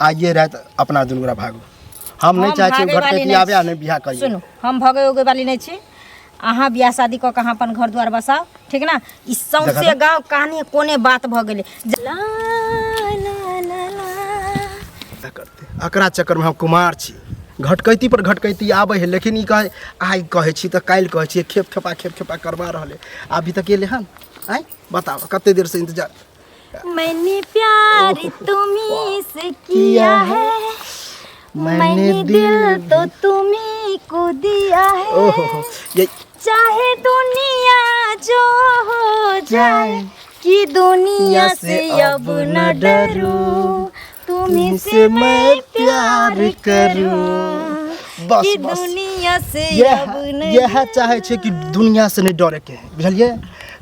आइए राति अपना दुनू गोरा भागू। हम नहि हम चाहै छियै भागै वाली घटकैती नहि आबे आ छी। नहि बियाह करियै। सुनू, हम भगै उगै वाली नहि छी। अहाँ बियाह शादी कऽ कऽ अहाँ अपन घर दुआर बसाउ, ठीक ने? ई सौंसे देखा तऽ। गाँव कहानी कोने बात भऽ गेलै। ला ला ला ला। करते एकरा चक्करमे हम कुमार छी। घटकैती पर घटकैती आबै है, लेकिन ई कहे आइ कहै छी तऽ काल्हि कहै छी, खेप खेपा खेप खेपा करवा रहल है। अभी तक एलै हन? आँय बताबऽ, कते देरसँ इंतजार। मैंने प्यार तुम्ही से किया है, मैंने दिल तो तुम्ही को दिया है। ओहो हो, ये चाहे दुनिया जो हो जाए, कि दुनिया से अब न डरूं, तुम्ही से मैं प्यार करूं, बस कि बस दुनिया से इएह अब न। इएह चाहै छै कि दुनिया से नहि डरैके है, बुझलियै?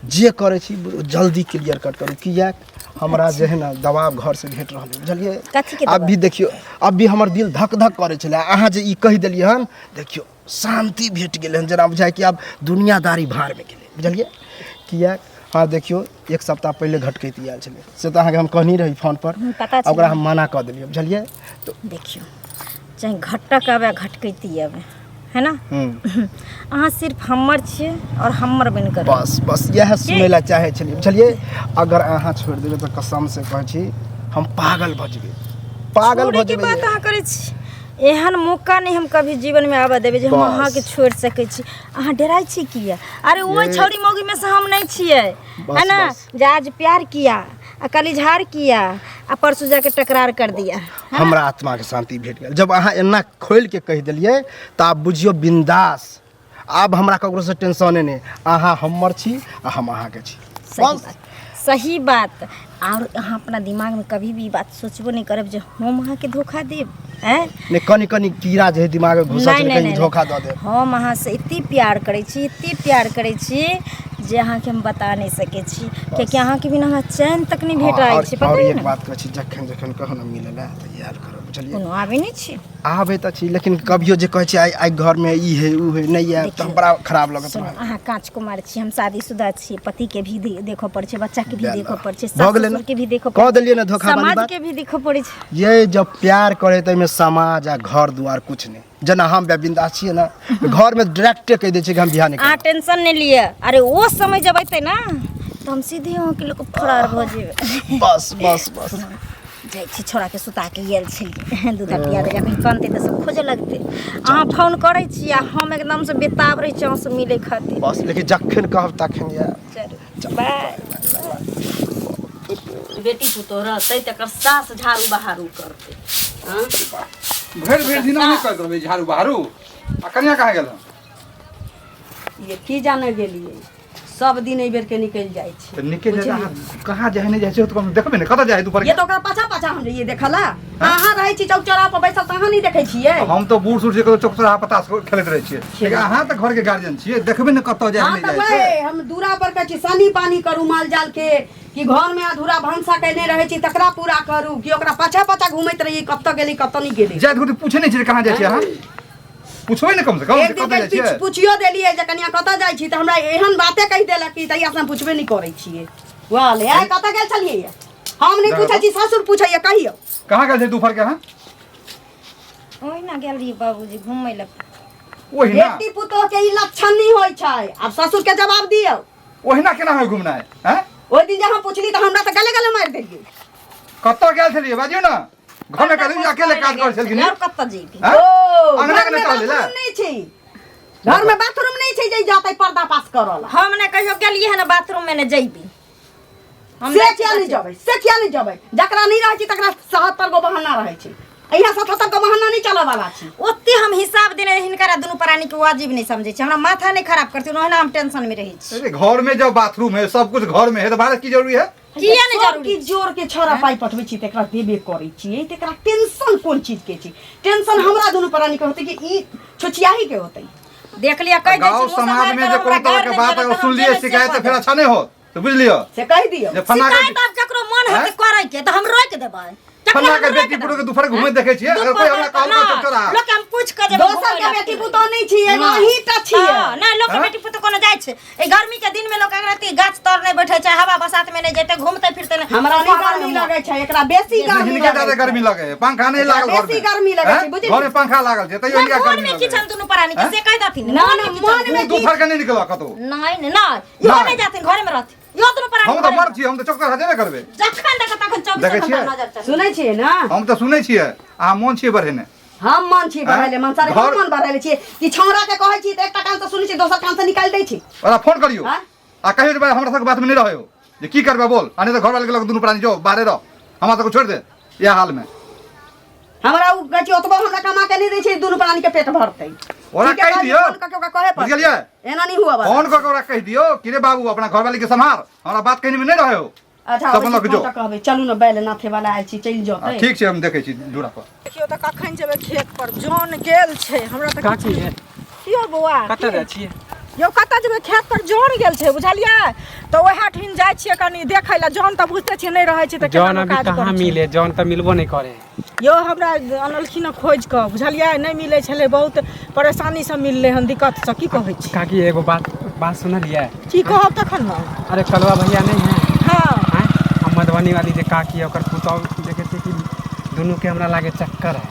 जे करै छी जल्दी क्लियर कट करू, किएक हमरा जे है ने दबाव घरसँ भेट रहल है, बुझलियै? कथी के अब भी देखियौ, अब भी हमर दिल धक धक करै छलै। अहाँ जे ई कहि देलियै हन, देखियौ शान्ति भेट गेलै हन, जेना बुझाइ कि आब दुनियादारी भाड़मे गेलै, बुझलियै? किएक हँ देखियौ, एक सप्ताह पहिले घटकैती आयल छलै, से तऽ अहाँके हम कहनी रही फोनपर। पता छलै। ओकरा हम मना कऽ देलियै, बुझलियै? तऽ देखियौ, चाहे घटक आबै घटकैती आबै, है ना? अहाँ सिर्फ हमर छियै और हमर बनि कऽ रहू। बस बस, इएह सुनै लए चाहै छलियै, बुझलियै? अगर अहाँ छोड़ि देबै तऽ कसम से कहै छी हम पागल भऽ जेबै, पागल भऽ छोड़ैके जेबै। बात अहाँ करै छी, एहन मौका नहि हम कभी जीवनमे आबऽ देबै जे हम बस। अहाँके छोड़ि सकै छी। अहाँ डराइ छी किया? अरे ओहि ये। छौड़ी मौगी में से हम नहीं छियै, बस, है ना? बस। जे आज प्यार किया आ कल इजहार किया आ परसों जाके टकरार कर दिया। हमरा आत्माके शान्ति भेट गेल जब अहाँ एना खोलि के कहि देलियै, तऽ आब बुझियौ बिंदास, आब हमरा ककरोसँ टेंशने नहि। अहाँ हमर छी आ हम अहाँके छी। सही बस। बात, सही बात। और अहाँ अपना दिमाग में कभी भी ई बात सोचबो नहीं करब जे हम अहाँके धोखा देब, हैं? नहि, कनि कनि कीड़ा जे है दिमागमे घुसल नहीं छलै नहीं कहीं नहीं धोखा दऽ देब। हम अहाँ से एते प्यार करै छी, एते प्यार करै छी जे अहाँके हम बता नहीं सकै छी, कियाकि अहाँके बिना हमरा चैन तक नहीं हँ, भेटाइ आओर छै, पता आओर है एक ने? बात कहै छी, जखन जखन कहू ने मिलै लए तऽ आयल करब, बुझलियै? कोनो आबै नहि छी। आबै तऽ छी, लेकिन कभियो जे कहै छी आइ आइ घरमे ई है उ है, नहि आयब तऽ देखियौ, बड़ा खराब लगत सुनू, रहत। अहाँ काँच कुमार छी, हम शादीशुदा छी। पति के भी देखऽ पड़ै छै, बच्चा के भी जा देखऽ ला। पड़ै छै, भऽ सास गेलै ने? ससुर के भी देखऽ कऽ पड़ै देलियै ने धोखा वाली समाज बात? के भी देखऽ पड़ै छै। ये जब प्यार करे तऽ एहिमे समाज आ घर दुआर कुछ नहि। जेना हम बिंदास छियै ने, घरमे डायरेक्टे कहि दै छियै कि हम बियाह नहि अहाँ करब। टेंशन नहि लिअ। अरे ओ समय जब अयतै ने तऽ हम सीधे अहाँके लोक फरार भऽ जेबै। बस बस बस। जाइ छी, छोड़ाके सुता के आयल छलियै, दूध पिया देलियै। कहीं कनतै तऽ सब खोजऽ लगतै। अहाँ फोन करै छी आ हम एकदमसँ बेताब रहै छी अहाँसँ मिलै खातिर। बस, लेकिन जखन कहब तखन आयब। चलू, बाय। बेटी पुतोह रहतै तकर सास झाड़ू बहारू करतै, हँ? भरि भरि दिन अहीं करैत रहबै झाड़ू बहारू, आ कनिया कहाँ गेल हन? ये की जाने गेलियै, सब दिन एहि बेर के निकलि जाइ छै। तऽ निकलि जाइ अहाँ कहाँ जाइ नहि जाइ छै, तऽ देखबै ने कतऽ जाइ है दुपहर ये तऽ ओकरा पाछा पाछा हम जइयै देखऽ ला। अहाँ रहै छी चौक चौराहा पर बैसल तऽ अहाँ नहि देखै छियै? हम तऽ बूढ़ सूढ़ छियै, कतौ चौक चौराहा पता खेलैत रहै छियै, लेकिन अहाँ तऽ घरके गार्जियन छियै, देखबै ने कतऽ जाइ हँ नहि तऽ जाइ छै। वएह हम दूरा पर कहै छी सानी पानी करू माल जाल के, कि घर में अधूरा भनसा केने रहै छी तकरा पूरा करू, कि ओकरा पाछा पाछा घूमैत रहियै कतऽ गेली कतऽ नहि गेली। जाइत घुरि पूछै नहि छियै कहाँ जाइ छियै? अहाँ पुछबै ने कम से कम एक जे दिन कतऽ जाइ के छियै? पुछियो देलियै जे कनिया कतऽ जाइ छी, तऽ हमरा एहन बाते कहि देलक कि तहिया से हम पुछबे नहि करै छियै। वाह ले आइ कतऽ गेल छलियै? हम नहि पूछै छी, ससुर पूछैया, कहियौ। कहाँ गेल छै दुपहर के अहाँ? ओहिना गेल रहियै बाबूजी घूमय लए। ओहिना? बेटी पुतोह के ई लक्षण नहि होइ छै। आब ससुर के जवाब दियौ। ओहिना केना होइ घुमनाइ? हैं? ओहि दिन जे हम पुछली तऽ हमरा तऽ गले गले मारि देलियै। कतऽ गेल छलियै बाजियौ ने? घरमे कथी अकेले काज करै छलखिन? और कतऽ जेबी? हैं? ओ अंगना के घरमे नहि टहलै लए? बाथरूम नहि छै, घरमे बाथरूम नहि छै जे जतै पर्दा पास करऽ ला। हम ने कहियो गेलियै हन बाथरूम में, ने जैबी हम। से जाइ छी किया नहि बाथरूम। जेबै? से किया नहि जेबै? जकरा नहि रहै छै तकरा 77 गो बहाना रहै छै। यहाँ 77 गो बहाना नहि चलऽ वाला छै। ओते हम हिसाब देने हिनकरा दुनू प्राणी के वाजिब नहीं समझै छी। हमरा माथा नहीं खराब करती, ओहिना हम टेंशन में रहै छी। अरे घर में जब बाथरूम है, सब कुछ घर में है, तो बाहर की जरूरी है? किया नहि सब जरूरी? किछु जोड़ के छौड़ा पाइ पठबै छी तऽ एकरा देबे करै छियै, तऽ एकरा टेंशन कोन चीज के छै? टेंशन हमरा दुनू प्राणी के होतै कि ई छोचियाही के होतै? देख लिअ, कहि दै छी गांव मुँह समाज सम्हारि में कऽ जे हमरा कोनो तरह घर के नहि बात देलक अगर तऽ हम सुनलिए जेबै से शिकायत कऽ तऽ फिर देब। अच्छा नहीं हो तो बुझ लियो से कहि दियौ। जे फन्ना शिकायत आब केकरो मन हैं? हेतै करै के तऽ हम रोकि देबै। फल्ला के बेटी पुतोह के दुपहर घूमे देखे छियै अगर कोई हमरा कहल तो चोरा लोक के हम पूछ के जेबै दोसर के बेटी पुतोह नहि छियै अहीं टा छियै हँ, नहि लोक के बेटी पुतोह कोनो जाइ छै एहि गर्मी के दिन में लोक अगर अथी गाछ तर नहि बैठे छै हवा बसात में नहि जेतै घूमते फिरते नहि हमरा नहि गर्मी लगै छै एकरा बेसी गर्मी हिनके लगै ज्यादा छै। गर्मी लगे है पंखा नहीं लागल घर में बेसी गर्मी लगै छै, हैं? बुझलियै? घर में पंखा लागल छै तैयो हिनका मन गर्मी में लगे की छन दुनू प्राणी के से कहि दथिन ना, ना, मन में तू दोपहर के नहीं निकल कतौ नहि नहि नहि इहो नहि जाथिन घरे में रहथिन इहो दुनू प्राणी हम तऽ घरे मर छी हम तऽ चौक तर जेबे करबै जखन देख तखन 24 देखै घंटा छियै? नजर चढ़ै सुनै छियै ना हम तऽ सुनै छियै अहाँ मोन छियै बढ़ेने हम मन छी बढ़ैले मन सारे हम घर- मन बढ़ैले छियै कि छौड़ा के कहै छी तऽ एकटा कान से सुनै छी दोसर कान से निकालि दै छी ओकरा फोन करियौ आँय? आ कहियौ जे भाइ हमरा सबके बातमे नहि रहौ जे की करबै बोल आ नहि तऽ घरवाला के लग दुनू प्राणी जो बाहरे रह हमरा सबके छोड़ि दे इएह हालमे हमरा उ कहै छै ओतबो हमरा कमा के नहि दै छै दुनू प्राणी के पेट भरतै ओकरा ठीके कहि कहलियै, दियौ। फोन कऽ के ओकरा कहै पड़तै। बुझि गेलियै? एना नहि हुआ फोन कऽ के ओकरा कहि दियौ कि रे बाबू अपना घरवाली के सम्हार हमरा बात कहने में नहि रहौ अच्छा सब ओहि लऽ के जो। फोन कहबै चलू ने बैल नाथे वाला आयल छी चलि आ, जेतै ठीक छै हम देखै छी दूरा पर देखियौ तऽ कखन जेबै खेत पर जन गेल छै हमरा तऽ काकी किछु है की यौ बौआ कतऽ जाइ छियै यौ कतऽ जेबै खेत पर जन गेल छै बुझलियै तऽ ओएह ठिन जाइ छियै कनि देखै लए जन तऽ बुझते छियै नहि रहै छै तऽ जौन केना अभी काज कहाँ करै छै मिले जौन तऽ मिलबो नहि करे यौ हमरा अनलखिन हँ खोजि कऽ बुझलियै नहि मिलै छलै बहुत परेशानीसँ मिललै हन दिक्कतसँ की कहै छी काकी एगो बात बात सुनलियै की कहब तखन ने अरे कलवा भैया नहीं है हँ आँय? आ मधुबनी वाली जे काकी है ओकर पुतहु देखे छियै कि दुनू के हमरा लागे चक्कर है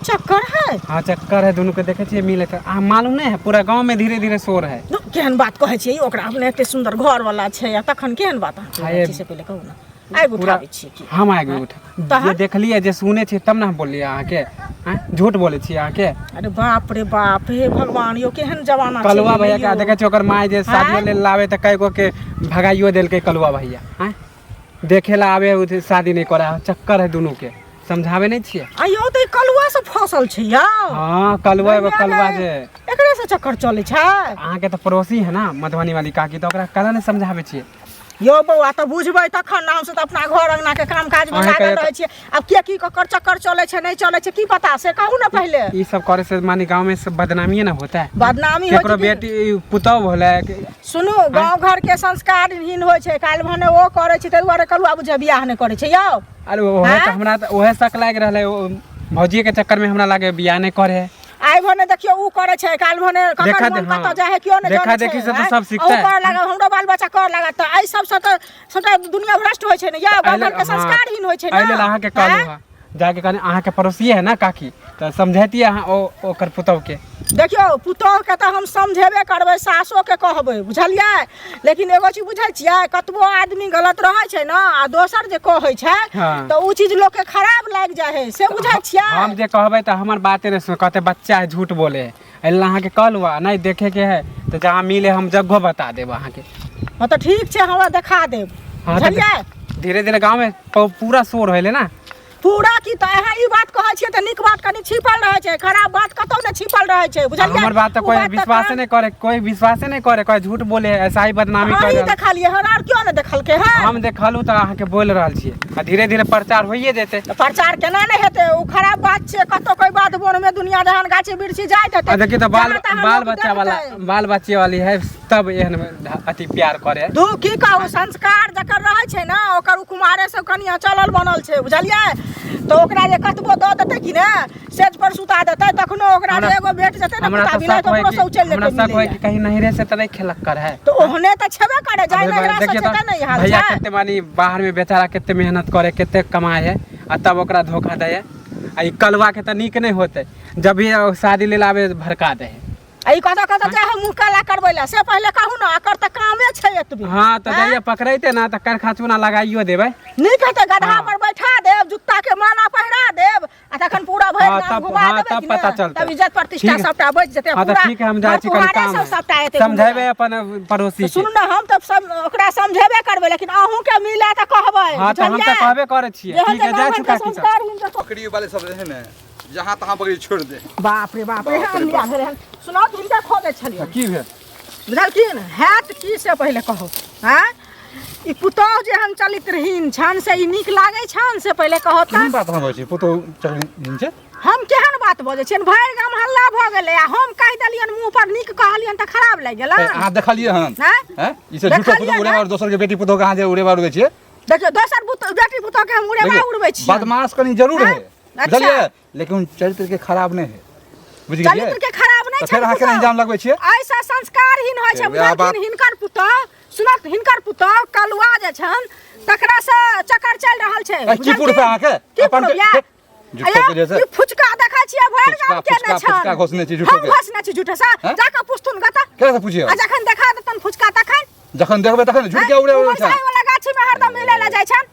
चक्कर है हाँ चक्कर है दुनू के देखे छियै मिले तऽ अहाँ मालूम नहीं है पूरा गांव में धीरे धीरे शोर है धु, केहन बात कहै छियै ओकरा अपने एते सुन्दर घर वाला छै आ तखन केहन बात अहाँ हाँ, कहै छी से पहिले कहू ने आबि पूरा उठाबै छियै की हम आबि उठा तहन? जे देखलियै जे सुने छियै तब ने हम बोललियै अहाँके आँय? झूठ बोलै छियै अहाँके अरे बाप रे बाप हे भगवान यौ केहन जमाना चलि कलुआ गेलै भैया के यौ। देखै छियै ओकर माय जे शादी आँय? लेल लावे तऽ कई गो के भगाइयो देलकै कलुआ भैया आँय देखे ला आवे उ शादी नहीं करे चक्कर है दुनू के समझावे नहीं छियै आ यौ तऽ ई कलुआ से फसल छै यौ हाँ कलुआ एगो भैया कलुआ गे, जे एकरे से चक्कर चलै छै अहाँके तऽ पड़ोसी है ना मधुबनी वाली काकी तऽ ओकरा कला नहीं समझाबै छियै यौ बौआ तऽ बुझबै तखन ने हमसब तऽ अपना घर अंगना के काम काज में अहें लागल कहियो रहै छियै आब के की ककर चक्कर चलै छै नहि चलै छै की पता से कहू ने पहिले ई सब करे से माने गांव में सब बदनामी ना होता है बदनामी होइ केकरो छै कि- बेटी पुतहु होलै सुनू गाँव घर के संस्कारहीन होइ छै काल्हि भने ओ करै छै ताहि दुआरे कलुआ बुझे बियाह नहि करै छै यौ अरे ओहे आँय? तऽ हमरा तऽ ओहे शक लागि रहल है भौजी के चक्कर में हमरा लागे बियाह नहीं करे है आइ भने देखियौ ऊ करै छै काल्हि भने ककर देखा मोन दे- हाँ। कतऽ जाइ है केओ नहि देखा जानै छै देखी से तऽ आँय? सब सीखतै। अहूँ करऽ लागत हमरो बाल बच्चा करऽ लागत तऽ एहि सबसँ तऽ सबटा दुनिया भ्रष्ट होइ छै ने यौ गाँव घरके संस्कारहीन होइ छै एहि ने लेल अहाँके कहलहुँ आँय? हँ जाके कहने अहाँके पड़ोसिए है ना काकी तऽ समझैतियै अहाँ ओ ओकर पुतहुके देखियौ पुतोहके तऽ हम समझेबे करबै सासोके कहबै बुझलियै लेकिन एगो चीज बुझै छियै कतबो आदमी गलत रहै छै ने आ दोसर जे कहै छै हाँ। तऽ ओ चीज लोकके खराब लागि जाइ है से बुझै छियै हम जे कहबै तऽ हमर बाते नहि सुन कहते बच्चा है झूठ बोले है एहि लेल अहाँके कहलहुँ आ नहि देखेके है तऽ जहाँ मिले हम जगहो बता देब अहाँके हँ तऽ ठीक छै हमरा देखा देब हाँ, तऽ बुझलियै धीरे धीरे गाँवमे पूरा शोर होलै ने पूरा की तऽ अहाँ ई बात कहै छियै तऽ नीक बात कनि छिपल रहै छै खराब बात कतौ नहि छिपल रहै छै बुझलियै हमर बात तऽ ओ कोई बात तऽ विश्वासे कान- नहि करे कोई विश्वासे नहि करे कोई झूठ बोले है ऐसा ही बदनामी कर अहीं रहल देखलियै हन आर क्यों नहि देखलकै हन हम देखलहुँ तऽ अहाँके बोल रहल छियै आ धीरे धीरे प्रचार होइए जेतै तऽ प्रचार केना नहि हेतै ओ खराब बात छै कतौ कोई बात बोन में दुनिया जहान गाछी बिरछी जाइत हेतै आ देखिए तऽ बाल जहाँ तहाँ बाल लोक बच्चा वाला देखतै। बाल बच्चे वाली है तब एहन अथी प्यार करे दू की कहू संस्कार जकर रहै छै ने ओकर ओ कुमारे सब कनि चलल बनल छै बुझलियै तऽ ओकरा जे कतबो दऽ देतै कि ने सेज पर सुता देतै तखनो ओकरा जे एगो भेट जेतै ने हमरा कुत्ता तऽ बिलाइ शक तऽ होय ओकरो कि से उचलि हमरा लेतै शक होय मिलै कि कहीं नहिरे से तऽ नहीं खेलक कर है तऽ ओहने तऽ छेबे करे जाय नहिरा से देखिए छै तऽ नहि हाल भैया छै कते मानी बाहर में बेचारा कते मेहनत करे कते कमाए है आ तब ओकरा धोखा दे है आ ई कलवा के तऽ नीक नहीं होते जब भी शादी लेल आवे भड़का दे है आ ई कतऽ कतऽ जाइ है मुँह काला करबै लए से पहिले कहू ने एकर तऽ कामे छै एतबे हाँ तऽ जहिया पकड़ैते ना तऽ करखा चूना लगाइयो देबै नीक हेतै गदहा पर बैठा देब जुत्ता के माला पहिरा देब आ तखन पूरा भरि हाँ, गाम तब- घुमा हाँ, देबै तब कि पता ने? चलतै। तब इज्जत प्रतिष्ठा ठीक है। सबटा बचि जेतै हाँ तऽ पूरा ठीक है हम जाइ छी कनि घरदुआरे काम सब है। सबटा एतै समझेबै अपन पड़ोसी के सुनू ने हम तऽ सब ओकरा समझेबे करबै लेकिन अहूँके मिले तऽ कहबै हाँ तऽ हम तऽ बुझलियै? कहबे करै छियै जेहन ठीक है जे जाइ गाँव छी घरके काकी सब संस्कार हिनकर बकरी वाले सब रहे ने जहाँ तहाँ बकरी छोड़ दे बाप रे बाप एहन बियाह भेलै हन सुनाउ तऽ हिनका खोजै छलियै की भेल बुझलखिन हैत की से पहिले कहू आँय ई पुतोह जेहन चलित्रहीन छनि से ई नीक लागै छनि से पहिले कहू तऽ केहन बात हम छै पुतोह चलनी छै हम केहन बात बजै छियनि भरि गाम हल्ला भऽ गेलै आ हम कहि देलियनि मुँह पर नीक कहलियनि तऽ खराब लागि गेलनि अहाँ देखलियै हन आँय? हैं ई से झूठो देखलियै पुतोह उड़े ने? बार दोसर के बेटी पुतोह के अहाँ जे उड़े बार उड़े छियै देखियौ दोसर बेटी पुतोह के हम उड़ेबा उड़बै छी। बदमाश कनी जरूर है। अच्छा। बुझलियै, लेकिन चरित्र के खराब नहीं है, बुझि गेलियै? चरित्र के खराब नहीं तऽ छै। फेर अहाँ केना इल्जाम लगबै छियै? ऐसा संस्कारहीन होइ छै। से वएह बात। बुझलखिन? हिनकर पुतोह, सुनत, हिनकर पुतोह कलुआ जे छन तकरा से चक्कर चलि रहल छै। ए, की प्रूफ है अहाँके? की अपन प्रूफ या? झूठो के जैसे ई फुचका देखै छियै भरि फुचका, गाम के फुचका, ने छन। फुचका घोसने छी झूठो हम के। घोसने छी झूठे से? हैं? जाके पुछथुन गत। केकरा से पुछियौ? आ जखन देखा देतन फुचका तखन? जखन देखबै तखन झूठ के उड़े उड़े छै। वाला गाछी में हरदम मिले ला जाइ छन।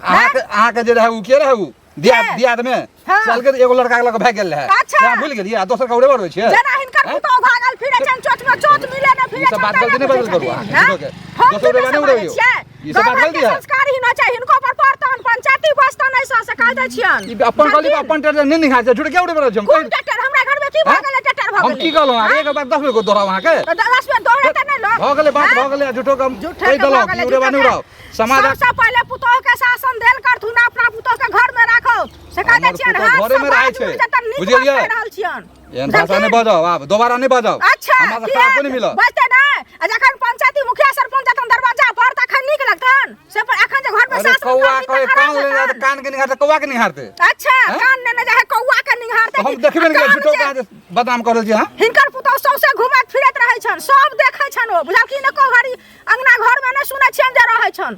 अहाँके जे रहै उ के रहै उ दियाद? के? दियाद में हाँ। साल के एगो लड़का के लऽ कऽ भागि गेल रहै। अच्छा। से अहाँ भूलि गेलियै आ दोसर के उड़ेबर होइ छियै? जेना हिनकर हैं? पुतोह भागल फिरे छन, चोट में चोट मिले ने फिरे ई सब छन, बात तेना गलती नहि बुझै बदल करू छथिन, अहाँ, हैं? झूठो के। हम दोसर उड़ेबा झूठे नहि से उड़बियौ। बाजै छियै? ई सब बात गाँव गलती घरके है। संस्कारहीन होइ छै, हिनको पर पड़तन, पंचायती बसतन, ऐसा से कहि दै छियन। ई अपन गली पर अपन टेटर नहि निहार छै, झूठ के उड़ेबर छै? हम कोन ट्रैक्टर? हमरा घर में की भऽ हैं? गेलै? ट्रैक्टर भऽ हम गेलै। की कहलहुँ अहाँके? एक बार 10 बेर दोहराउ अहाँके? तऽ 10 बेर दोहरेतै नहि लोक? भऽ गेलै बात। हैं? भऽ गेलै, झूठो के हम झूठे कहि के भऽ देलहुँ गेलै, कि उड़ेबा झूठे नहि के। उड़ाउ समाज। सबसँ पहिले पुतोह के शासन देल करथुन, अपना पुतोह के घर में राखो से कह दै हमर छियन। पुतोह हाथ घरे से मे रहै बाज छै। उड़ि जेतन, नीक बात बुझलियै? कहि रहल छियन। एहन भाषा नहि बजाउ, आब दोबारा नहि बजाउ। अच्छा, हमरा से खराब कोइ नहि मिलत। बजते नहि? आ जखन पंचायती मुखिया सरपंच जतन दरवाजा पर तखन नीक लगतन से पर एखन जे घर में अरे सास कौआ कहे कान ले जाते, कान के निहारते, कौआ के निहारते। अच्छा। हैं? कान नेने जाहे, कौआ के निहारते। हम देखबे नहि कान केलियै, झूठो जे- के अहाँ जे बदनाम कऽ रहल छी अहाँ। हिनकर पुतोह सौंसे घुमैत फिरैत रहै छन, सब देखै छन ओ, बुझलखिन? एको घड़ी अंगना घर में नहि सुनै छियन जे रहै छन।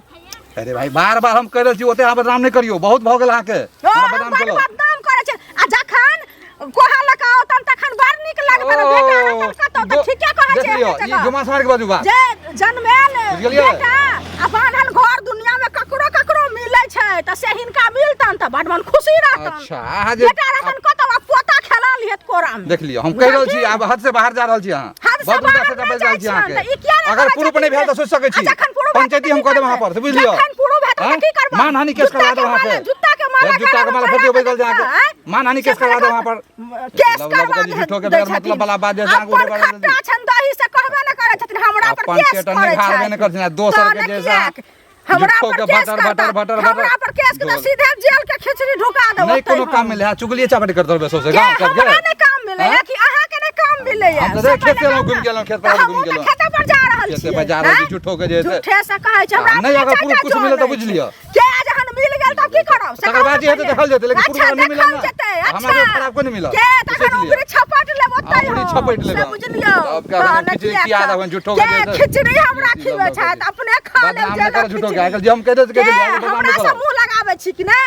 अरे भाई, बार बार हम कहि रहल छी, ओते अहाँ बदनाम नहि करियौ, बहुत भऽ गेल अहाँके। ओ हमरा हम बदनाम बड़ केलहुँ। बदनाम करै छै आ जखन कोहा लऽ कऽ औतन तखन बड़ नीक लगतन। बेटा रहतन कतौ तऽ ठीके कहै देख छै लियौ, एके ई जगह। जुमा समार के बाजू बात। जे जनमेल बुझि गेलियै? बेटा आ बान्हल घर दुनिया में ककरो ककरो मिलै छै, तऽ से हिनका मिलतन तऽ बड मन खुशी रहतन। अच्छा, अहाँ जे बेटा रहतन कतौ आ पोता खेला लिहत कोरा में। देख लियौ, हम कहि रहल छी, आब हद से बाहर जा रहल छी अहाँ। हद से बहुत उल्टा बाहर सीधा नहि बाजि रहल जाइ छी छियनि, अहाँके। तऽ ई किया नहि अगर कहै प्रूफ नहि छथिन भेल तऽ सोचि सकै आ छी। जखन प्रूफ हेतै पंचायती तऽ हम की कऽ देब अहाँ करबै? पर से, बुझि लियौ। जखन प्रूफ हेतै तऽ आँय? की करबै? मानहानि केस करवा जुत्ता देब के अहाँके। माला, जुत्ता के माला ए, जुत्ता के माला गला में फेर बैसल पहिरा छै अहाँके। देबै। मानहानि केस करवा देब अहाँ पर। केस लव लव करवा के झूठो के दै बगैर मतलब छथिन। वाला बात जे छै, अहाँके अपन उड़े वाला खट्टा छनि दही से कहबे नहि करै छथिन, हमरा पर अपन केस पेट करै निहारबे नहि छथि। करै छथिन, आ दोसर के तहन जे छै, किएक? हमरा झूठो पर के केस बटर, करता। बटर, बटर, हमरा बटर। पर केस के बोल। सीधे जेल के खिचड़ी ढुका देब नहि ओतै कोनो काम हम। मिले है, चुगलिए चापटी करत रहबै सौंसे के गाँव सबके। हमरा नहि काम मिलैया हैं? कि अहाँके नहि काम मिलैया? हम तऽ से खेत पहिले से कहू घुमि ने। गेलहुँ, खेत पर तऽ घुमि हमहूँ तऽ गेलहुँ। खेते पर जा रहल खेते छियै। पर जा रहल छी, हैं? झूठो के जे छै। झूठे से कहै छै हमरा। नहि, अपने अगर प्रूफ चाचा कुछ जोन मिलल तऽ अछि। बुझि लिअ। के जहन मिल गेल तब की करब से तकर कहू बाद जे हेतै पहिले। देखल जेतै, लेकिन प्रूफ अच्छा, अगर नहि मिलल देखल ने, जेतै, हमरा अच्छा। के खराब कोइ नहि मिलत। के सोचि तखन लिअ। उंगरी छपट लेब ओतै उंगरी हम। छपटि लेब से हम। बुझि लियौ। तब क्या तहन खिचड़ी किएक खिया तऽ? देबनि झूठो के के जे छै। खिचड़ी हमरा ई खिबै सब छथि, अपने खा लेब बदनाम नहि जेना करब झूठो के। खिचड़ी। आइ काल्हि जे हम कहि दै छी, कहि के दै छी, बदनाम हमरा नहि से करब। मुँह लगाबै छी कि ने?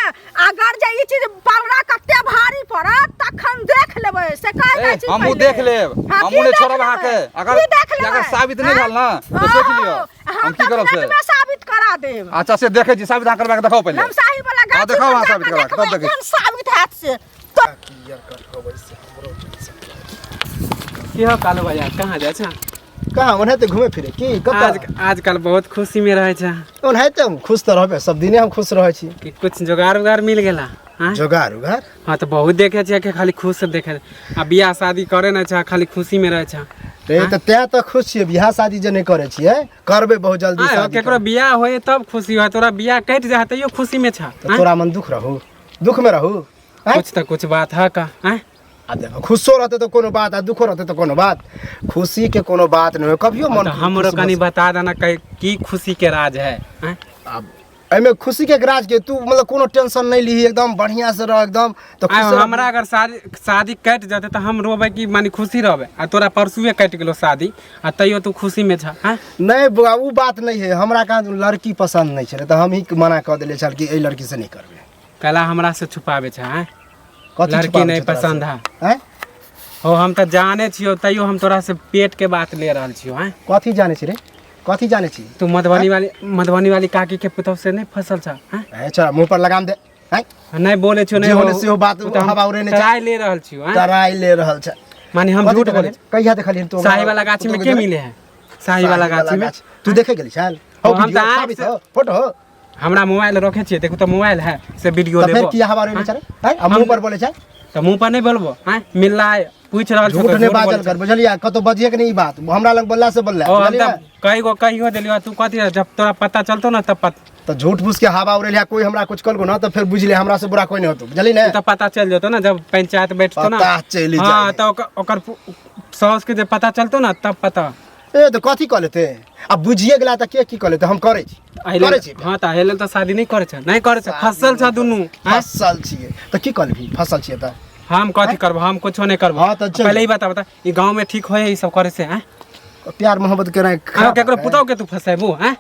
अगर जे ई चीज पलड़ा कते भारी पड़त तखन देख लेबै से कहि ए, दै छी हमहूँ पहिले। देख लेब। हाँ, हमहूँ की नहि देख छोड़ब लेबै? अहाँके। अगर की देख लेबै? अगर साबित नहि भेल ने तऽ सोचि लिअ ओहो, हम की तऽ करब से। मिनटमे साबित करा देब। अच्छा, से देखै छी, साबित अहाँ करबा के देखाउ पहिले। लमसाही वाला हाँ, गाछी देखाउ पर अहाँ जा साबित कऽ करबा के, तब देखबै देखै छी। केहन साबित हैत से तो की हो कालू भैया, कहाँ जाइ छै? कहाँ, ओनाहिते घूमे फिरे की कतऽ। आज आजकल बहुत खुशी में रहै छै। ओनाहिते हम खुश तऽ रहबे, सब दिने हम खुश रहै छी। कि कुछ जोगार उगार मिल गेला? हाँ? जोगार उगार? हाँ तऽ बहुत देखे छियै कि खाली खुश देखे आ बियाह शादी करे नहि छै, खाली खुशी में रहै छै। रे तऽ तैं तऽ खुश छियै, बियाह शादी जे नहि करै छियै, करबै बहुत जल्दी आँय, शादी। केकरो बियाह होए तब खुशी होए, तोरा बियाह कटि जाए तैयो खुशी में छ? तऽ तोरा मन दुख रहू, दुख में रहू, आँय? कुछ तऽ कुछ बात है का? आँय? आ देखो, खुशो रहते तऽ कोनो बात आ दुखो रहते तऽ कोनो बात। खुशी के कोनो बात नहि होइ कभियो मन तऽ हमरो खुश कनी भऽ बता देना की खुशी के राज है? आँय? आब एहिमे खुशी के राज के तू मतलब कोनो टेंशन नहि लीही, एकदम बढ़िया से रह, एकदम तऽ आँय, खुश रह। हमरा अगर शादी शादी कटि जेतै तऽ हम रोबै कि माने खुशी रहबै? आ तोरा परसुए कटि गेलो शादी आ तैयो तू खुशी में छ? आँय? नहि बौआ, ओ बात नहि है। हमरा कहाँ लड़की पसन्द नहि छलै तऽ हम ही मना कऽ देले छल कि एहि लड़की से नहि करबै। कला हमरा से छुपाबै छ? आँय? कथी लड़की छुपाबै नहि छौ तोरा से? पसन्द है। आँय? हो, हम तऽ जाने छियौ, तैयो हम तोरा से पेट के बात ले रहल छियौ। आँय? कथी जाने छी रे, कथी जाने छी? तू मधुबनी वाली, मधुबनी वाली काकी के पुतहु से नहीं फसल छ? आँय? ए छोरा, मुँह पर लगाम दे। आँय? नहीं बोले छियौ, नहीं जे होने सेहो बात ओ तऽ हम हवा उड़ेने छै। ट्राई ले रहल छियौ। आँय? तराई ले रहल छै। माने हम कथी झूठ देखलियै? बोले? कहिया देखलियै तू? शाही वाला गाछी में के मिले है? शाही वाला गाछी में तू देखे गेली छल? हो हो, हम वीडियो तऽ आँख साबित से- हो, फोटो हो। हमरा मोबाइल रखे छियै, देखू तऽ मोबाइल है से वीडियो तऽ फेर लेबो। किया हवा उड़ेने छै रे? आँय? आ मुँह पर बोले छै। तऽ मुँह पर नहीं बोलबो? आँय, मिलला है, पूछ रहल झूठ छियौ तऽ नहि झूठ बाजल बोलै कर, बुझलियै? कतौ बजिए के नहीं ई बात, हमरा लग बोलला से बोलला। ओ हम बुझलियै? तऽ कई गो कहियो देलियो, तू कथी जब तोरा पता चलतो ना तब पत तऽ झूठ फूस के हवा उड़ेलिया, कोई हमरा कुछ कहलको ना तऽ फेर बुझि ले हमरा से बुरा कोई नहीं होतो, बुझली ने? तऽ पता चल जेतो ना जब पंचायत बैठतो ना। पता चलि हाँ जाइ। तऽ ओकर साउस के जे पता चलतो ना तब पता। ए तऽ कथी कऽ लेतै आब बुझिए गेला तऽ के की कऽ लेतै हम करै छी एहि लेल करै छी हाँ तऽ एहि लेल तऽ शादी नहि करै छै नहि करै छै फसल छ दुनू आँय? फसल छियै तऽ की कऽ लेबही फसल छियै तऽ हम कथी करबो हम कुछो नहीं करबो हाँ, तऽ चल। पहले ही बता बता ई गांव में ठीक होए ई सब करे से हैं प्यार मोहब्बत केनाइ अहाँ खराब केकरो बात है। पुतोह के तू फसेबू हैं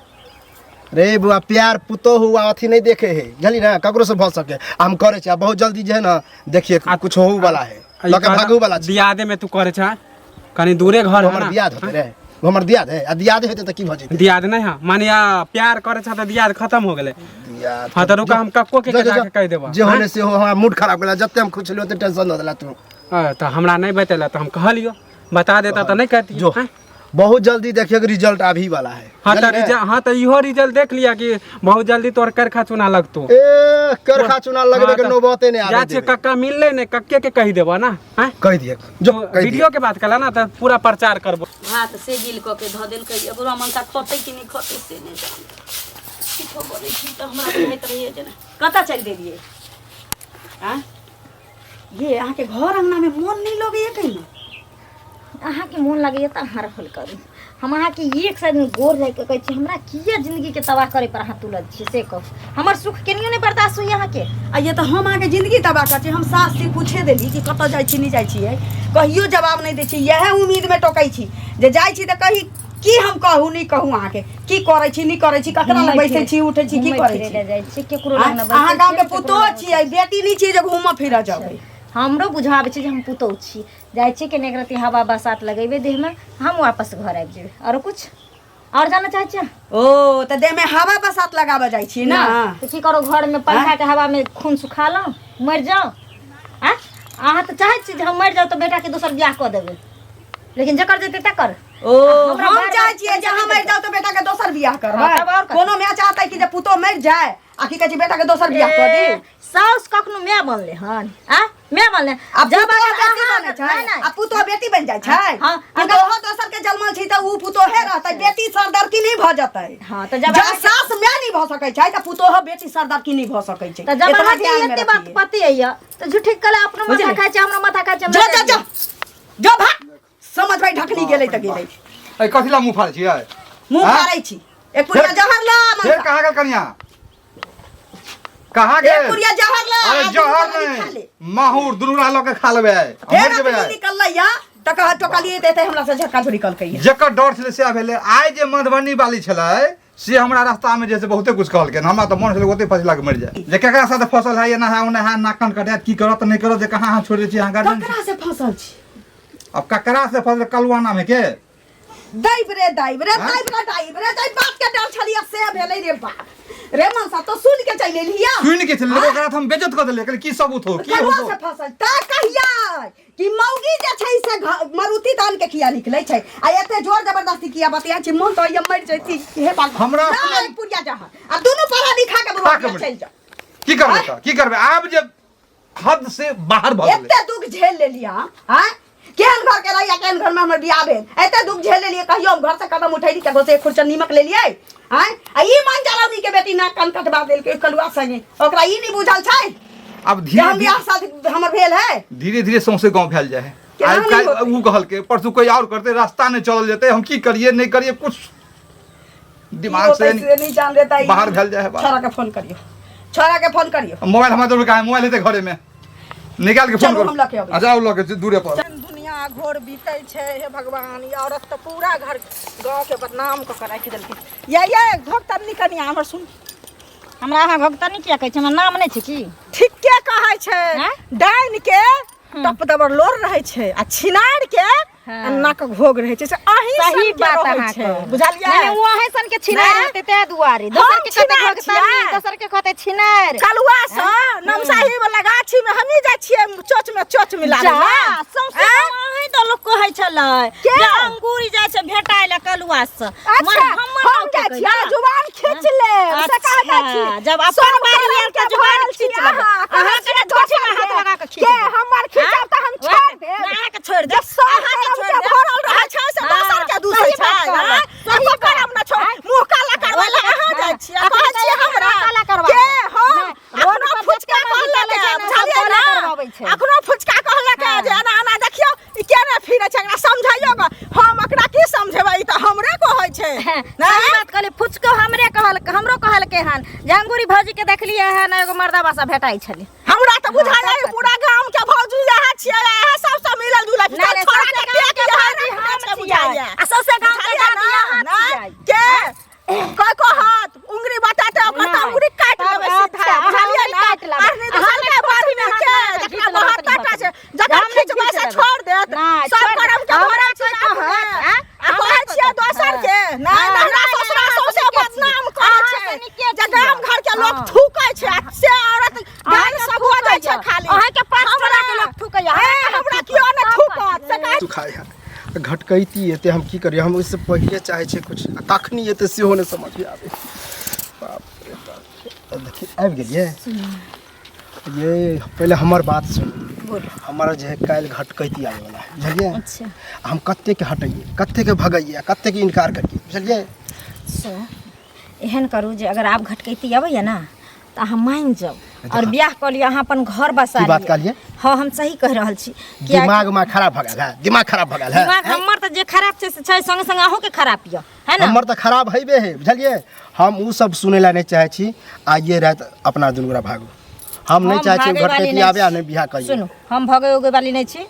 रे बुआ प्यार पुतोह हुआ अथी नहीं देखे है जानली ना ककरो से भऽ सके आ हम करे छी आ बहुत जल्दी जे है ना देखिए कुछ होऊ वाला है लके भागू वाला छै दियादे में तू करे छ कनी दूरे घर है हमर ना दियाद होते रे वो हमर दियाद है आ दियाद हेतै तऽ की भऽ जेतै दियाद नहीं है मानिया प्यार करे छ त दियाद खत्म हो गेले दियाद हाँ तो रुका हम कक्को के जो- जो- जाके कह देबो जे होले से हो हमरा मूड खराब केला जते हम खुश छलियै ओते टेंशन दऽ देला तू हाँ, तो हमरा नहीं बतेला तो हम कहलियो बता देता तो नहीं कहती जो बहुत जल्दी देखिए रिजल्ट आबी वाला है हाँ तो जानली ने? रिजल्ट हाँ तो इहो रिजल्ट देख लिया कि बहुत जल्दी तोर करखा चुना लगतो ए करखा चुना लगबे हाँ, के तो नौबते नहीं जा आबे छियै देबै। कक्का मिलले ने कक्के के कहि देबो ना हैं कहि दिए जो तो कहि दिए वीडियो के बात कला ना तो पूरा प्रचार करबो भात से गिल कऽ के धऽ देलकै बुढ़ा मनसा खतै कि नहि खतै से नहि जान किछो बोलै छी तऽ हमरा बुझाइत रहैए जेना कतऽ चलि गेलियै आँय ये अहाँके घर अङ्गनामे मोन नहि लगैए कहिनो अहाँके मोन लगैए तऽ अहाँ रहल करू हम अहाँके एक साइडमे गोर लागि कऽ कहै छी हमरा किया जिन्दगीके तबाह करे पर अहाँ तुलल छी से कहू हमर सुख केनियो नहि बर्दाश्त होइए अहाँके आ ये तऽ हम अहाँके जिंदगी तबाह करै छी हम सास से पूछे देली कि कतऽ जाइ छी नहि जाइ छियै कहियो जवाब नहि दै छी इएह उम्मीदमे टोकै छी जे जाइ छी तऽ कही की हम कहू नहि कहू अहाँके की करै छी नहि करै छी ककरा लग बैसै छी उठै छी की घुमै करै फिरै छी लए जाइ छी केकरो लग नहि अहाँ बैसै गाँवके छियै, केकरो पुतोह लग छियै बेटी नहि छियै जे घूमऽ फिरऽ जेबै हमरो बुझाबै छै जे हम पुतोह छी जाइ छी कने एक रत्ती हवा बसात लगेबै देहमे हम वापस घर आबि जेबै आरो कुछ आओर जानऽ चाहै छियै ओ तऽ देहमे हवा बसात लगाबऽ जाइ छी ने तऽ की करू घरमे पंखाके हवामे खून सुखा लौ मरि जाउ आँय अहाँ तऽ चाहै छी जे हम मरि जाउ तऽ बेटाके दोसर बियाह कऽ देबै लेकिन जकर जेतै तकर ओ हमरा हम बार-बार चाहै छियै जे अहाँ मरि जाउ तऽ बेटाके दोसर बियाह करबै हाँ, तब आओर कथी? कोनो माय चाहतै कि जे पुतोह मरि जाय आ की कहै छै बेटाके दोसर बियाह कऽ दी ए, साउस कखनो माय बनले हन आ माय बनले आ जब पुतोह अगर बेटी अहाँ- बनै छै नहि, नहि। आ पुतोह बेटी बनि जाइ छै हाँ, अगर- पुतोह दोसर के जन्मल छै तऽ उ पुतोहे रहतै बेटी सरदर्दी नहि भऽ जेतै हाँ, तऽ जब जब अहाँके- सास माय नहि भऽ सकै छै तऽ पुतोह बेटी सरदर्दी नहि भऽ सकै छै तऽ जब एतना अहाँके ध्यानमे एते बात रखियै। पते यऽ तऽ झूठे कले अपनो माथा बुझलियै? खाइ छै हमरो माथा खाइ छै जो हमरा जो जो जो भाग समझ भाई ढकनी गेलै तऽ गेलै ए कथी ला मुँह फाड़ै छियै मुँह हाँ? फाड़ै छी एक पुड़िया जहर ला फेर मनसा कहाँ गेल कनिया कहाँ एक गेल पुड़िया जहर ला अरे आ दुनू जहर प्राणी खा ले। नहीं माहूर दुनू रह लऽ के खा लेबै आइ। हम फेर मरि जेबै अपने आइ। निकललै या तऽ कह टोकलियै तऽ एते हमरा से झटका झोरी कलकै या जकर डर छलै से भेलै आइ जे मधुबनी वाली छलै से हमरा रास्ता में जे से बहुते कुछ कहलकै हमरा तऽ मन छलै ओते फसला के मरि जाय जे केकरा साथे फसल है एना है ओना है नाक कान कटायत की करत नहि करत जे कहाँ अहाँ छोड़ि दै छी अहाँ गार्जियन ककरा से फंसल छी अब ककरा से फसल कलुआ नाम है के दैब रे दैब रे हाँ? दैब रे दैब रे दैब बात के डर छलिया से भेलै रे बाप रे मनसा तो सुन के चलि एलिया सुनि के छलै ओकरा तऽ हम बेज्जत कऽ देलियै कहलियै की सबूत हो की कलुआ हो से फंसल ता कहिया कि मौगी जे छै से मारुति दान के किया निकलै छै आ एते जोर जबरदस्ती किया बतिया छै मन तऽ मरि जैती हे बाप हमरा ना, एक पुरिया जहर आ दुनू परानी खा के खा के बुढ़िया मरि। चलि जाओ की करबै तऽ की करबै आब जे हद से बाहर भऽ गेलै एते दुख झेल लेलियै अहाँ आँय केहन घर के रहिया केहन घर में हमर बियाह भेल एते दुख झेल लेलियै कहियो हम घर से कदम उठैली ककरो से एक खुरचन नीमक लेलियै आँय आ ई मन जरौनी के बेटी नाक कान कटबा देलकै कलुआ संगे ओकरा ई नहि बुझल छै आब जे धीरे हम बियाह शादी हमर भेल है धीरे धीरे सौंसे गाँव फैल जाइ है केना आइ नहि काल्हि होतै? ओ कहलकै परसू कोई और करते रास्ता नहि चलल जेतै हम की करिए नहि करिए कुछ दिमाग से से नहीं जान देता ई। बाहर भेल जाइ है बात। छोरा के फोन करियो छोरा के फोन करियो मोबाइल हमरा जरूर कहाँ है मोबाइल हेतै घरे में निकाल के फोन चलू, करू हम लऽ के अबै छी। अच्छा आउ लऽ के दूरे पर दुनिया घोर बीतै छै हे भगवान ई औरत तऽ पूरा घर गाँवके बदनाम कऽ के राखि देलकै या ये भोगतनी कनिया हमर सुन हमरा अहाँ भगतनी किया कहै छी हमर नाम नहि छै की ठीके कहै छै हैं? डाइन के टप दबर लोर रहै छै आ छिनार के हाँ। नाक घोग रहै छै से अहीं सही सन के बात रहै अहाँ छै के बुझलियै नहीं ओ अहीं सन के छिनार नहि। हेतै ताहि दुआरे दोसर के कहतै छिनार भगतनी छियै। दोसर के कहतै छिनार कलुआ से नमसाही वाला गाछी में हमही जाइ छियै चोच में चोच मिलाबै जा लए। सौंसे आँय? अहीं तऽ लोक कहै छलै के? जे अंगूरी जाइ छै भेटाइ लए कलुआ से अच्छा मगर हमर हम नाम के जाइ कहै छियै छै। जुबान खींच लेब से अच्छा, कहै छी जब अपन सब बारी करम आयल के तऽ जुबान भरल छी खींच लेबै। अहाँ, कहै अहाँके छियै चोटी में दोसर हाथ के। लगा के खींच के देब। हमर खींचब तऽ हम वएह छोड़ तऽ, देब नहि, अहाँके छोड़ि जे देब सब अहाँके करम छोड़ि के देब। भरल रहै छै से हाँ, दोसर के दूसै सही छै बात कहलहुँ, आँय? सही एको बात। करम न छोड़ आँय? मुँह काला करबै लए अहाँ जाइ छियै कहै छियै हमरा काला करबा के हम नहि, रोड अखनो पर फुचका जते मौगी कहलक चलै छै ने, सब बुझलियै काला ने करबाबै छै। अखनो फुचका कहलक हाँ। जे एना एना देखियौ ई केना फिरै छै एकरा समझाइयो ग हम एकरा की समझेबै ई तऽ है ना एगो मर्दाबा से भेटाइ छलै। हमरा तऽ बुझाइए हाँ, पूरा गाम के भौजी अहाँ छियै, अहाँ सबसँ मिलल जुलल। नहि, नहि, छोड़ा सौंसे के गाम टेक के यहाँ भौजी रखने हम छै छियै। बुझाइए। आ सौंसे गाम के बुझाइए दादी ना, अहाँ ना? छियै। के कोई कहत उंगली बताते ओकर तऽ नहि। उंगली काटि तब लेबै अच्छा, सीधा, अहाँ बुझलियै उंगली ना? काटि लेबै। आर नहि तऽ अहाँ सलके नहि बाढ़ि हाथ के नहि जकरा घीच लेबै बहत्तर टा छै, जकरा हम नहि खींचबै घीच से लेबै। छोड़ देत। नहि, सब छोड़ करम के हमरा भरल छै कोई कहत, अपने। आँय? आ हमरा कहै कोई छियै कहत? दोसर के नहि, हाँ, नहिरा नहि, ससुरा अहाँ सौंसे नीके छियै। बदनाम करै अहाँ छै से नीके जे छियै। गाम घर के लोक हाँ। थूकै छै आ से औरत गान अहाँके सब हो जाइ छै थूकैया। खाली। अहाँके पाँच टोला के हमरा लोक थूकैया। ए, हमरा कियो नहि थूकत से कहै सुखाय है घटकैती एते हम की करियै, हम ओहिसँ पहिले चाहै छियै किछु आ कखनी एतै सेहो नहि समझमे आबै। बाप रे बाप, देखी आबि गेलियै। ये पहिले हमर बात सुनू, हमर जे है काल्हि घटकैती आबैवला है, बुझलियै? अच्छा। हम कतेकके हटैयै, कतेकके भगैयै आ कतेकके इनकार करियै, बुझलियै? सो एहन करू जे अगर आब घटकैती अबैया ना तऽ अहाँ मानि जाउ और बियाह कऽ लिअ, अहाँ अपन घर बसा की बात लिअ। कहलियै? हँ, हम सही कहि रहल छी। किएकि दिमाग में खराब भऽ गेल है, दिमाग खराब भऽ गेल है। दिमाग हमर तऽ जे खराब छै से छै, संगे संगे अहूँके खराब यऽ, है ना? हमर तऽ खराब हेबे है, बुझलियै? हम उ सब सुनै लए नहि चाहै छी। आइए राति अपना दुनू गोरा भागू। हम नहि हम चाहै छी भागै वाली घटकैती नहि आबे आ छी। नहि बियाह करियै। सुनू, हम भगै उगै वाली नहि छी।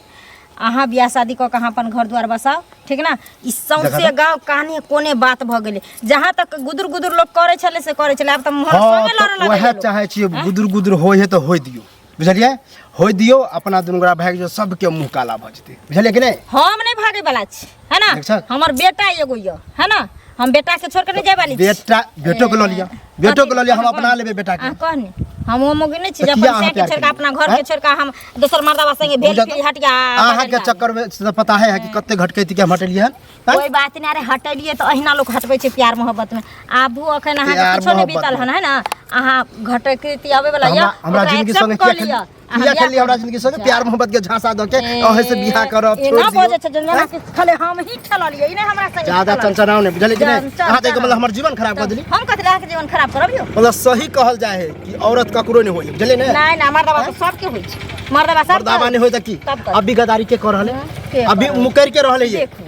अहाँ बियाह शादी कऽ के अहाँ अपन घर दुआर बसाउ, ठीक ना? ई सौंसे देखा। गाँव काने कोने बात भऽ गेलै। जहाँ तक गुदुर गुदुर लोक करै छलै से करै छलै, आब तऽ मोहर हँ संगे तऽ लड़ऽ लगलै उएह लोक। चाहै छियै, गुदुर गुदुर होइ है तऽ होइ दियौ, बुझलियै? होइ दियौ, अपना दुनू गोरा भागि जाउ, सबके मुँह काला भऽ जेतै, बुझलियै कि नहि? हम नहि भागै वाला छी, है ना? देख छक। हमर बेटा एगो यऽ, है ना? हम बेटा के छोड़ के नहीं जाए वाली छी। बेटा, बेटो के लऽ लिअ, बेटो के लऽ लिअ, हम अपना लेबै बेटा के। अहाँ कहनी हम ओ मोगी नहि छी तऽ जे किया अपन अहाँ सैं के प्यार छोड़ के केलियै? अपना घर के आँय? छोड़ के हम दोसर मर्दाबा संगे भेल बुझत- फिर हटिया अहाँ के चक्कर में से पता है कि कते घटकैती के हम हटेलियै हन? आँय? कोई बात नहीं। अरे हटेलियै तऽ अहिना लोक हटबै छै प्यार मोहब्बत में। आबू अखन अहाँके प्यार किछो नहि मोहब्बत बीतल में। हन, है ना? अहाँ घटकैती आबै वाला यऽ, हमरा हमरा ओकरा जिंदगी accept संगे कऽ किया लिअ। खेली, अहाँ किया बियाह खेली हमरा करू। जिंदगी संगे प्यार मोहब्बत के झांसा दऽ के अहे से बियाह करब, छोड़ एना दियौ। बजै छै जेना कि खाली हम ही खेललियै, ई नहि हमरा संगे ज्यादा खेलल। चंचनाउ नहि, बुझलियै कि नहि? चंचल अहाँ तऽ एकर मतलब हमर जीवन खराब कऽ देली। हम कथी लए अहाँके जीवन खराब करब यौ? मतलब सही कहल जाय है कि औरत ककरो नहि होई, बुझलियै ने? नहि नहि, मर्दबा तऽ सबके होइ छै, मर्दबा सबके मर्दाबा नहि होई तऽ की? तब कथी? अभी गदारी के कर रहले, के अभी कर रहल? मुकर के रहले ये। देखू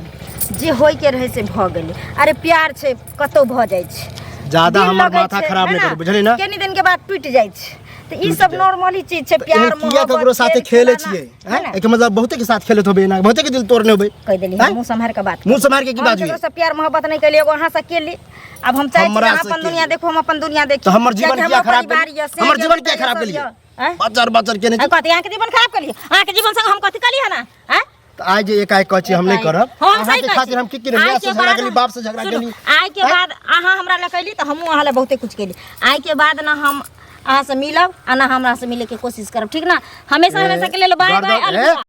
जे होय के रहे से भऽ गेलै। अरे प्यार छै, कतौ भऽ जाइ छै। ज्यादा दिल हमर लगै माथा छै, खराब है नहि ना? करू, बुझलियै ने? कनी दिन के बाद टूटि जाइ छै, तऽ ई टूटि सब जाइ। नॉर्मली चीज छै तऽ प्यार एहन किया मोहब्बत, ककरो साथे खेल खेले खेलाना, छियै? है हैं? ना? एहिके मतलब बहुते के साथ खेलैत होबै, एना बहुते के दिल तोड़ने होबै। कहि देली। हैं? मुँह सम्हारि के बात मुँह सम्हारि के की हम बाजू? ककरो से प्यार मोहब्बत नहि केलियै, एगो अहाँ से केली। आब हम चाहै छी हमरा जे अहाँ से अपन केली। दुनिया देखू, हम अपन दुनिया देखी। तऽ हमर जीवन कियाकि किया हमर खराब परिवार केलियै? यऽ, से हमर यऽ, जीवन किया बेटा खराब यऽ, सब केलियै? यऽ। आँय? बचर बचर केने आँय, कथी अहाँके जीवन खराब केलियै? अहाँके जीवन संग हम कथी केलियै हन? आँय? तऽ आइ जे एकाएक कहै छी हम नहि करब, हम सही अहाँके कहै खातिर छी। हम की केलियै? आइ माय से के झगड़ा बाद केली, बाप से झगड़ा सुनू, केली। आइ के आँय? बाद अहाँ हमरा लए कैली तऽ हमहूँ अहाँ लए बहुते कुछ केली। आइ के बाद ना हम अहाँ से मिलब आ ना हमरा से मिले के कोशिश करब, ठीक ना? हमेशा हमेशा के लेल बाय बाय, गर्दन- अलविदा।